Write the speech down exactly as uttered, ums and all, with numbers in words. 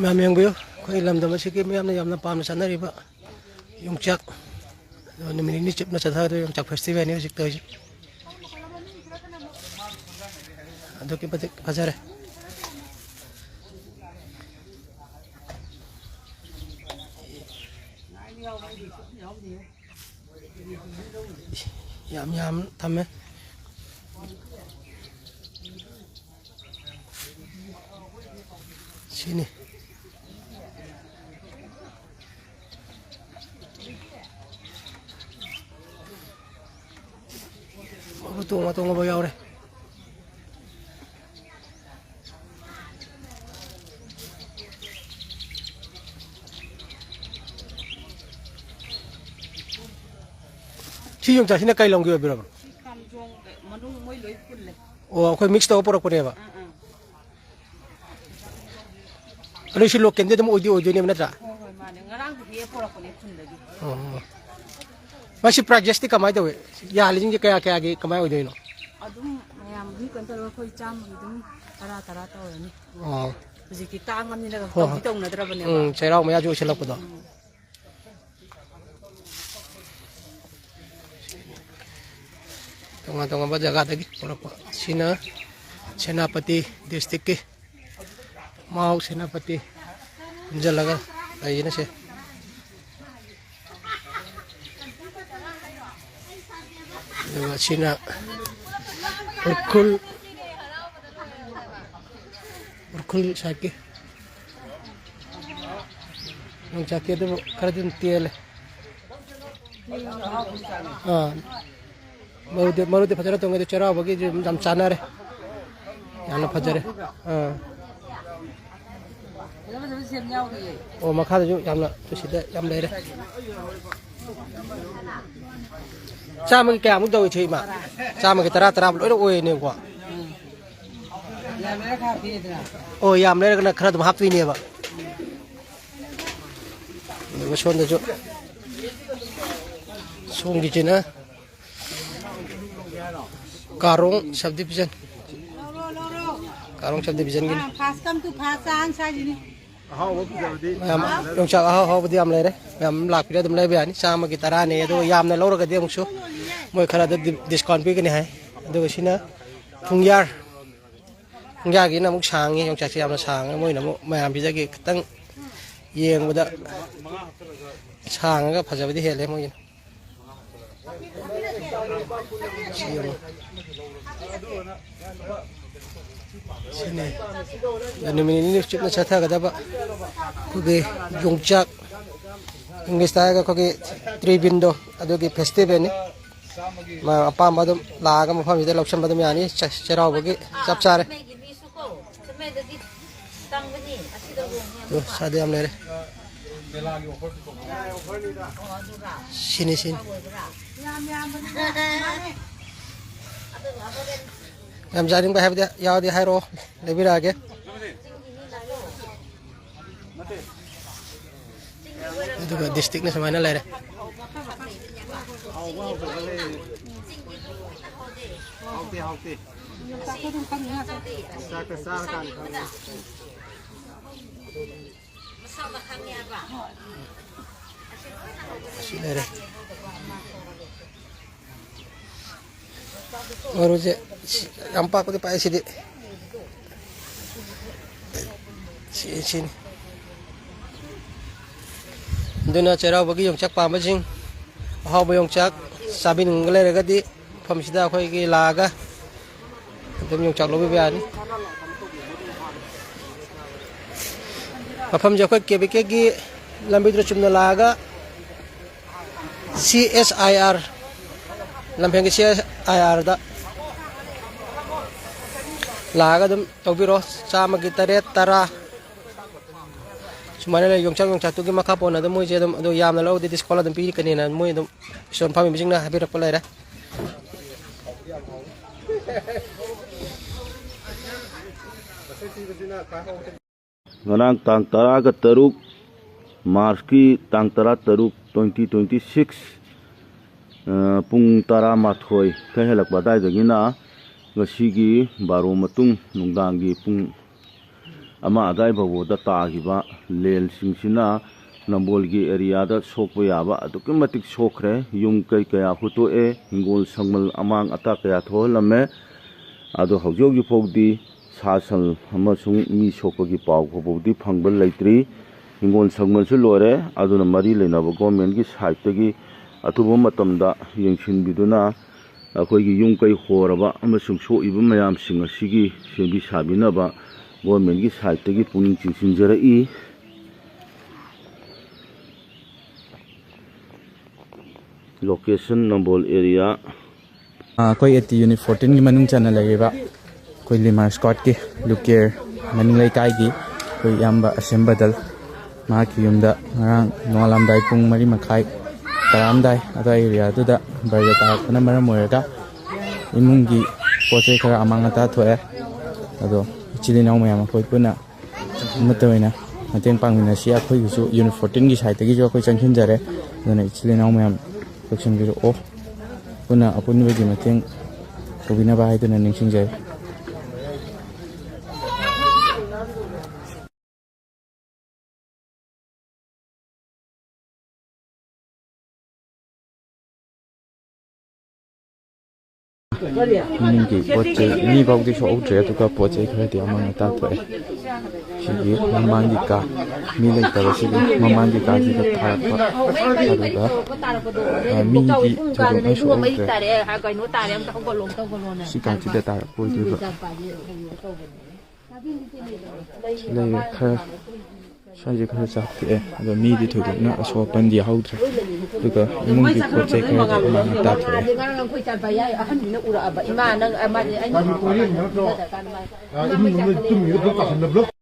ꯃꯌꯥꯝ ꯌꯦꯡꯕꯤꯌꯨ, ꯑꯩꯈꯣꯏ ꯂꯝꯗꯝ ꯑꯁꯤꯒꯤ ꯃꯤꯌꯥꯝꯅ ꯌꯥꯝꯅ ꯄꯥꯝꯅ ꯆꯠꯅꯔꯤꯕ ꯌꯣꯡꯆꯥꯛ, ꯑꯗꯣ ꯅꯨꯃꯤꯠ ꯅꯤꯅꯤ ꯆꯨꯞꯅ ꯆꯠꯊꯒꯗꯧꯔꯤꯕ ꯌꯣꯡꯆꯥꯛ ꯐꯦꯁꯇꯤꯚꯦꯜꯅꯤ ꯍꯧꯖꯤꯛ ꯇꯧꯔꯤꯁꯦ꯫ ꯑꯗꯨꯛꯀꯤ ꯃꯇꯤꯛ ꯐꯖꯔꯦ꯫ ꯌꯥꯝ ꯌꯥꯝ ꯊꯝꯃꯦ꯫ ꯁꯤꯅꯤ꯫ ꯃꯔꯨ ꯇꯣꯉꯥꯟ ꯇꯣꯉꯥꯟꯕ ꯌꯥꯎꯔꯦ꯫ ꯁꯤ ꯌꯣꯡꯆꯥꯛꯁꯤꯅ ꯀꯩ ꯂꯝꯒꯤ ꯑꯣꯏꯕꯤꯔꯕꯅꯣ? ꯁꯤ ꯀꯥꯝꯖꯣꯡ ꯃꯅꯨꯡ ꯃꯣꯏ ꯂꯣꯏ ꯄꯨꯜꯂꯦ꯫ ꯑꯣ, ꯑꯩꯈꯣꯏ ꯃꯤꯛꯁ ꯇꯧꯔ ꯄꯨꯔꯛꯄꯅꯦꯕ꯫ ꯑꯥ, ꯑꯥ꯫ ꯑꯗꯨ ꯁꯤ ꯂꯣꯀꯦꯜꯗꯤ ꯑꯗꯨꯝ ꯑꯣꯏꯗꯤ ꯑꯣꯏꯗꯣꯏꯅꯦꯕ ꯅꯠꯇ꯭ꯔꯥ? ꯍꯣꯏ, ꯍꯣꯏ, ꯃꯥꯅꯦ꯫ ꯉꯔꯥꯡꯁꯨ ꯍꯦꯛꯑ ꯄꯨꯔꯛꯄꯅꯦ ꯈꯨꯟꯗꯒꯤ꯫ ꯑꯣ꯫ ꯃꯁꯤ ꯄ꯭ꯔꯥꯏꯁꯦꯁꯇꯤ ꯀꯃꯥꯏꯅ ꯇꯧꯏ? ꯌꯥꯜꯂꯤꯁꯤꯡꯁꯦ ꯀꯌꯥ ꯀꯌꯥꯒꯤ ꯀꯃꯥꯏꯅ ꯑꯣꯏꯗꯣꯏꯅꯣ? ꯑꯗꯨꯝ ꯃꯌꯥꯝ ꯑꯗꯨꯝ ꯀꯩꯅꯣ ꯇꯧꯔꯒ ꯑꯩꯈꯣꯏ ꯆꯥꯝꯃꯒꯤ ꯑꯗꯨꯝ ꯇꯔꯥ ꯇꯔꯥ ꯇꯧꯔꯅꯤ꯫ ꯑꯣ꯫ ꯍꯧꯖꯤꯛꯇꯤ ꯇꯥꯡꯉꯕꯅꯤꯅ ꯍꯣꯏ, ꯇꯧꯗꯤ ꯍꯣꯏ꯫ ꯇꯧꯅꯗ꯭ꯔꯕꯅꯦꯕ꯫ ꯎꯝ, ꯆꯩꯔꯥꯎ ꯃꯌꯥꯁꯨ ꯑꯣꯏꯁꯤꯜꯂꯛꯄꯗꯣ꯫ ꯎꯝ꯫ ꯇꯣꯉꯥꯟ ꯇꯣꯉꯥꯟꯕ ꯖꯒꯥꯗꯒꯤ ꯄꯨꯔꯛꯄ꯫ ꯁꯤꯅ ꯁꯦꯅꯥꯄꯇꯤ ꯗꯤꯁꯇ꯭ꯔꯤꯛꯀꯤ, ꯃꯥꯎ ꯁꯦꯅꯥꯄꯇꯤ ꯄꯨꯟꯁꯤꯜꯂꯒ ꯂꯩꯌꯦꯅ ꯁꯦ꯫ ꯑꯗꯨꯒ ꯁꯤꯅ ꯎꯈ꯭ꯔꯨꯜ, ꯎꯈ꯭ꯔꯨꯜ ꯁꯥꯏꯠꯀꯤ ꯌꯣꯡꯆꯥꯛꯀꯤ, ꯑꯗꯨꯕꯨ ꯈꯔꯗꯤ ꯑꯗꯨꯝ ꯇꯦꯜꯂꯦ꯫ ꯑꯥ, ꯃꯔꯨꯗꯤ, ꯃꯔꯨꯗꯤ ꯐꯖꯅ ꯇꯣꯡꯉꯦ, ꯑꯗꯨ ꯆꯩꯔꯥꯎꯕꯒꯤꯗꯤ ꯑꯗꯨꯝ ꯌꯥꯝ ꯆꯥꯅꯔꯦ, ꯌꯥꯝꯅ ꯐꯖꯔꯦ꯫ ꯑꯥ꯫ ꯑꯣ, ꯃꯈꯥꯗꯁꯨ ꯌꯥꯝꯅ ꯁꯤꯗ ꯌꯥꯝ ꯂꯩꯔꯦ꯫ ꯆꯥꯝꯃꯒꯤ ꯀꯌꯥꯃꯨꯛ ꯇꯧꯏ, ꯏꯆꯦ ꯏꯃꯥ? ꯆꯥꯝꯃꯒꯤ ꯇꯔꯥ, ꯇꯔꯥ ꯂꯣꯏꯅ ꯑꯣꯏꯅꯦꯕꯀꯣ꯫ ꯑꯣ, ꯌꯥꯝ ꯂꯩꯔꯒꯅ ꯈꯔ ꯑꯗꯨꯝ ꯍꯥꯞꯇꯣꯏꯅꯦꯕ꯫ ꯑꯗꯨꯒ ꯁꯣꯝꯗꯁꯨ, ꯁꯣꯝꯒꯤꯁꯤꯅ Karong sub division. Karong sub ꯗꯤꯕꯤꯖꯟꯒꯤꯅꯤ꯫ Ah, first come to first chance ꯍꯥꯏꯁꯤꯅꯤ꯫ ꯃꯌꯥꯝ ꯌꯣꯡꯆꯥꯛ ꯑꯍꯥꯎ ꯑꯍꯥꯎꯕꯗꯤ ꯌꯥꯝ ꯂꯩꯔꯦ꯫ ꯃꯌꯥꯝ ꯂꯥꯛꯄꯤꯔ ꯑꯗꯨꯝ ꯂꯩꯕ ꯌꯥꯅꯤ꯫ ꯆꯥꯝꯃꯒꯤ ꯇꯔꯥꯅꯦ, ꯑꯗꯨꯒ ꯌꯥꯝꯅ ꯂꯧꯔꯒꯗꯤ ꯑꯃꯨꯛꯁꯨ ꯃꯣꯏ ꯈꯔ ꯑꯗꯨꯝ ꯗꯤ-, ꯗꯤꯁꯀꯥꯎꯟ ꯄꯤꯒꯅꯤ ꯍꯥꯏ꯫ ꯑꯗꯨꯒ ꯁꯤꯅ ꯄꯨꯡꯌꯥꯔ꯫ ꯄꯨꯡꯌꯥꯔꯒꯤꯅ ꯑꯃꯨꯛ ꯁꯥꯡꯉꯤ, ꯌꯣꯡꯆꯥꯛꯁꯦ ꯌꯥꯝꯅ ꯁꯥꯡꯉꯦ꯫ ꯃꯣꯏꯅ ꯑꯃꯨꯛ ꯃꯌꯥꯝꯁꯤꯗꯒꯤ ꯈꯤꯇꯪ ꯌꯦꯡꯕꯗ ꯁꯥꯡꯉꯒ ꯐꯖꯕꯗꯤ ꯍꯦꯜꯂꯦ ꯃꯣꯏꯒꯤꯅ꯫ ꯁꯤ ꯌꯦꯡꯉꯨ꯫ ꯁꯤꯅꯤ꯫ ꯅꯨꯃꯤꯠ ꯅꯤꯅꯤ ꯆꯨꯞꯅ ꯆꯠꯊꯒꯗꯕ ꯑꯩꯈꯣꯏꯒꯤ ꯌꯣꯡꯆꯥꯛ, ꯏꯪꯂꯤꯁꯇ ꯍꯥꯏꯔꯒ ꯑꯩꯈꯣꯏꯒꯤ ꯇ꯭ꯔꯤꯕꯤꯟꯗꯣ, ꯑꯗꯨꯒꯤ ꯐꯦꯁꯇꯤꯚꯦꯜꯅꯤ꯫ ꯃꯥ ꯑꯄꯥꯝꯕ ꯑꯗꯨꯝ ꯂꯥꯛꯑꯒ ꯃꯐꯝꯁꯤꯗ ꯂꯧꯁꯟꯕ ꯑꯗꯨꯝ ꯌꯥꯅꯤ꯫ ꯆ-, ꯆꯩꯔꯥꯎꯕꯒꯤ ꯆꯞ ꯆꯥꯔꯦ꯫ ꯑꯗꯨ ꯁꯥꯗ ꯌꯥꯝ ꯂꯩꯔꯦ꯫ ꯁꯤꯅꯤ, ꯁꯤꯅꯤ꯫ ꯌꯥꯝ ꯆꯥꯅꯤꯡꯕ ꯍꯥꯏꯕꯗꯤ ꯌꯥꯎꯔꯗꯤ ꯍꯥꯏꯔꯛꯑꯣ, ꯂꯩꯕꯤꯔꯛꯑꯒꯦ꯫ ꯑꯗꯨꯒ ꯗꯤꯁꯇ꯭ꯔꯤꯛꯅ ꯁꯨꯃꯥꯏꯅ ꯂꯩꯔꯦ꯫ ꯍꯥꯎꯇꯦ, ꯍꯥꯎꯇꯦ꯫ ꯆꯥꯛꯀ ꯆꯥꯔꯀꯥꯟꯗ ꯈꯪꯉꯤ꯫ ꯑꯁꯤ ꯂꯩꯔꯦ꯫ ꯃꯔꯨꯁꯦ ꯁꯤ-, ꯌꯥꯝ ꯄꯥꯛꯄꯗꯤ ꯄꯥꯛꯑꯦ ꯁꯤꯗꯤ꯫ ꯁꯤ-, ꯁꯤꯅꯤ꯫ ꯑꯗꯨꯅ ꯆꯩꯔꯥꯎꯕꯒꯤ ꯌꯣꯡꯆꯥꯛ ꯄꯥꯝꯕꯁꯤꯡ, ꯑꯍꯥꯎꯕ ꯌꯣꯡꯆꯥꯛ ꯆꯥꯕꯤꯅꯤꯡꯕ ꯂꯩꯔꯒꯗꯤ ꯃꯐꯝꯁꯤꯗ ꯑꯩꯈꯣꯏꯒꯤ ꯂꯥꯛꯑꯒ ꯑꯗꯨꯝ ꯌꯣꯡꯆꯥꯛ ꯂꯧꯕꯤꯕ ꯌꯥꯅꯤ꯫ ꯃꯐꯝꯁꯦ ꯑꯩꯈꯣꯏ ꯀꯦ ꯕꯤ ꯀꯦꯒꯤ ꯂꯝꯕꯤꯗꯨꯗ ꯆꯨꯝꯅ ꯂꯥꯛꯑꯒ ꯁꯤ ꯑꯦꯁ ꯑꯥꯏ ꯑꯥꯔ, ꯂꯝꯐꯦꯟꯒꯤ ꯁꯤ ꯑꯦꯁ ꯑꯥꯏ ꯑꯥꯔꯗ ꯂꯥꯛꯑꯒ ꯑꯗꯨꯝ ꯇꯧꯕꯤꯔꯣ꯫ ꯆꯥꯝꯃꯒꯤ ꯇꯔꯦꯠ, ꯇꯔꯥ ꯁꯨꯃꯥꯏꯅ ꯂꯩ꯫ ꯌꯣꯡꯆꯥꯛ, ꯌꯣꯡꯆꯥꯛꯇꯨꯒꯤ ꯃꯈꯥ ꯄꯣꯟꯅ ꯑꯗꯨꯝ ꯃꯣꯏꯁꯦ ꯑꯗꯨꯝ, ꯑꯗꯨ ꯌꯥꯝꯅ ꯂꯧꯔꯗꯤ ꯗꯤꯁꯀꯥꯎꯟ ꯑꯗꯨꯝ ꯄꯤꯔꯛꯀꯅꯤꯅ ꯃꯣꯏ ꯑꯗꯨꯝ ꯏꯁꯇꯣꯟ ꯐꯝꯃꯤꯕꯁꯤꯡꯅ ꯍꯥꯏꯕꯤꯔꯛꯄ ꯂꯩꯔꯦ꯫ ꯉꯔꯥꯡ ꯇꯥꯡ ꯇꯔꯥꯒ ꯇꯔꯨꯛ, ꯃꯥꯔꯁꯀꯤ ꯇꯥꯡ ꯇꯔꯥꯇꯔꯨꯛ, twenty twenty six, ꯑ, ꯄꯨꯡ ꯇꯔꯥꯃꯥꯊꯣꯏ ꯈꯔ ꯍꯦꯜꯂꯛꯄ ꯑꯗꯨꯋꯥꯏꯗꯒꯤꯅ ꯉꯁꯤꯒꯤ ꯕꯥꯔꯣ ꯃꯇꯨꯡ ꯅꯨꯡꯗꯥꯡꯒꯤ ꯄꯨꯡ ꯑꯃ ꯑꯗꯥꯏ ꯐꯥꯎꯕꯗ ꯇꯥꯈꯤꯕ ꯂꯦꯟꯁꯤꯡꯁꯤꯅ ꯅꯝꯕꯣꯜꯒꯤ ꯑꯦꯔꯤꯌꯥꯗ ꯁꯣꯛꯄ ꯌꯥꯕ ꯑꯗꯨꯛꯀꯤ ꯃꯇꯤꯛ ꯁꯣꯛꯈ꯭ꯔꯦ꯫ ꯌꯨꯝ ꯀꯩ ꯀꯌꯥ ꯍꯨꯠꯇꯣꯛꯑꯦ, ꯍꯤꯡꯒꯣꯜ ꯁꯪꯕꯜ ꯑꯃꯥꯡ ꯑꯇꯥ ꯀꯌꯥ ꯊꯣꯛꯍꯜꯂꯝꯃꯦ꯫ ꯑꯗꯣ ꯍꯧꯖꯤꯛ ꯍꯧꯖꯤꯛ ꯐꯥꯎꯗꯤ ꯁꯥ ꯁꯟ ꯑꯃꯁꯨꯡ ꯃꯤ ꯁꯣꯛꯄꯒꯤ ꯄꯥꯎ ꯐꯥꯎꯕꯗꯤ ꯐꯪꯕ ꯂꯩꯇ꯭ꯔꯤ꯫ ꯍꯤꯡꯒꯣꯜ ꯁꯪꯕꯜꯁꯨ ꯂꯣꯏꯔꯦ꯫ ꯑꯗꯨꯅ ꯃꯔꯤ ꯂꯩꯅꯕ ꯒꯣꯔꯃꯦꯟꯒꯤ ꯁꯥꯏꯠꯇꯒꯤ ꯑꯊꯨꯕ ꯃꯇꯝꯗ ꯌꯦꯡꯁꯤꯟꯕꯤꯗꯨꯅ ꯑꯩꯈꯣꯏꯒꯤ ꯌꯨꯝ ꯀꯩ ꯍꯣꯔꯕ ꯑꯃꯁꯨꯡ ꯁꯣꯛꯏꯕ ꯃꯌꯥꯝꯁꯤꯡ ꯑꯁꯤꯒꯤ ꯁꯦꯝꯕꯤ ꯁꯥꯕꯤꯅꯕ ꯒꯣꯔꯃꯦꯟꯒꯤ ꯁꯥꯏꯠꯇꯒꯤ ꯄꯨꯛꯅꯤꯡ ꯆꯤꯡꯁꯤꯟꯖꯔꯛꯏ꯫ ꯂꯣꯀꯦꯁꯟ ꯅꯝꯕꯣꯜ ꯑꯦꯔꯤꯌꯥ꯫ ꯑꯩꯈꯣꯏ ꯑꯦ ꯇꯤ ꯌꯨꯅꯤꯠ ꯐꯣꯔꯇꯤꯟꯒꯤ ꯃꯅꯨꯡ ꯆꯟꯅ ꯂꯩꯔꯤꯕ ꯑꯩꯈꯣꯏ ꯂꯤꯃꯥꯔ ꯁ꯭ꯀ꯭ꯋꯥꯠꯀꯤ ꯂꯨꯀꯦꯔ ꯃꯅꯤꯡ ꯂꯩꯀꯥꯏꯒꯤ ꯑꯩꯈꯣꯏ ꯏꯌꯥꯝꯕ ꯑꯁꯦꯝ ꯕꯗꯜ, ꯃꯍꯥꯛꯀꯤ ꯌꯨꯝꯗ ꯉꯔꯥꯡ ꯅꯣꯡꯉꯥꯜꯂꯝꯗꯥꯏ ꯄꯨꯡ ꯃꯔꯤ ꯃꯈꯥꯏ ꯇꯥꯔꯝꯗꯥꯏ ꯑꯗꯨꯋꯥꯏ ꯑꯦꯔꯤꯌꯥꯗꯨꯗ ꯕꯔꯗ ꯇꯥꯔꯛꯄꯅ ꯃꯔꯝ ꯑꯣꯏꯔꯒ ꯏꯃꯨꯡꯒꯤ ꯄꯣꯠ ꯆꯩ ꯈꯔ ꯑꯃꯥꯡ ꯑꯇꯥ ꯊꯣꯛꯑꯦ꯫ ꯑꯗꯣ ꯏꯆꯤꯜ ꯏꯅꯥꯎ ꯃꯌꯥꯝ ꯑꯩꯈꯣꯏ ꯄꯨꯟꯅ ꯑꯃꯠꯇ ꯑꯣꯏꯅ ꯃꯇꯦꯡ ꯄꯥꯡꯃꯤꯟꯅꯁꯤ꯫ ꯑꯩꯈꯣꯏꯒꯤꯁꯨ ꯌꯨꯅꯤꯠ ꯐꯣꯔꯇꯤꯟꯒꯤ ꯁꯥꯏꯠꯇꯒꯤꯁꯨ ꯑꯩꯈꯣꯏ ꯆꯪꯁꯤꯟꯖꯔꯦ꯫ ꯑꯗꯨꯅ ꯏꯆꯤꯜ ꯏꯅꯥꯎ ꯃꯌꯥꯝ ꯂꯧꯁꯤꯟꯕꯤꯔꯛꯑꯣ꯫ ꯄꯨꯟꯅ ꯑꯄꯨꯟꯕꯒꯤ ꯃꯇꯦꯡ ꯇꯧꯕꯤꯅꯕ ꯍꯥꯏꯗꯨꯅ ꯅꯤꯡꯁꯤꯡꯖꯔꯤ꯫ ꯏꯃꯨꯡꯒꯤ ꯄꯣꯠ ꯆꯩ ꯃꯤ ꯐꯥꯎꯗꯤ ꯁꯣꯛꯍꯧꯗ꯭ꯔꯦ, ꯑꯗꯨꯒ ꯄꯣꯠ ꯆꯩ ꯈꯔꯗꯤ ꯑꯃꯥꯡ ꯑꯇꯥ ꯊꯣꯛꯑꯦ꯫ ꯁꯤꯒꯤ ꯃꯃꯥꯡꯒꯤ ꯀꯥ, ꯃꯤ ꯂꯩꯇꯕꯁꯤꯒꯤ ꯃꯃꯥꯡꯒꯤ ꯀꯥꯁꯤꯗ ꯊꯥꯔꯛꯄ, ꯑꯗꯨꯒ, ꯑ, ꯃꯤꯗꯤ ꯊꯣꯏꯗꯣꯛꯅ ꯁꯣꯛꯍꯧꯗ꯭ꯔꯦ꯫ ꯁꯤ ꯀꯥꯁꯤꯗ ꯇꯥꯔꯛꯄ ꯑꯣꯏꯗꯣꯏꯕ꯫ ꯂꯩꯔꯦ ꯈꯔ, ꯁ꯭ꯋꯥꯏꯁꯦ ꯈꯔ ꯆꯥꯛꯄꯤꯛꯑꯦ, ꯑꯗꯣ ꯃꯤꯗꯤ ꯊꯣꯏꯗꯣꯛꯅ ꯑꯁꯣꯛ ꯑꯄꯟꯗꯤ ꯌꯥꯎꯍꯧꯗ꯭ꯔꯦ꯫ ꯑꯗꯨꯒ ꯏꯃꯨꯡꯒꯤ ꯄꯣꯠ ꯆꯩ ꯈꯔꯗꯤ ꯑꯃꯥꯡ ꯑꯇꯥ ꯊꯣꯛꯑꯦ꯫ ꯉꯔꯥꯡ ꯑꯩꯈꯣꯏ ꯆꯥꯟꯕ ꯌꯥꯏ, ꯑꯍꯟꯅꯤꯅ ꯎꯔꯛꯑꯕ꯫ ꯏꯃꯥ ꯅꯪ ꯑꯃ-, ꯑꯅꯤ ꯃꯃꯩ ꯆꯥꯛꯈꯠꯂꯦ꯫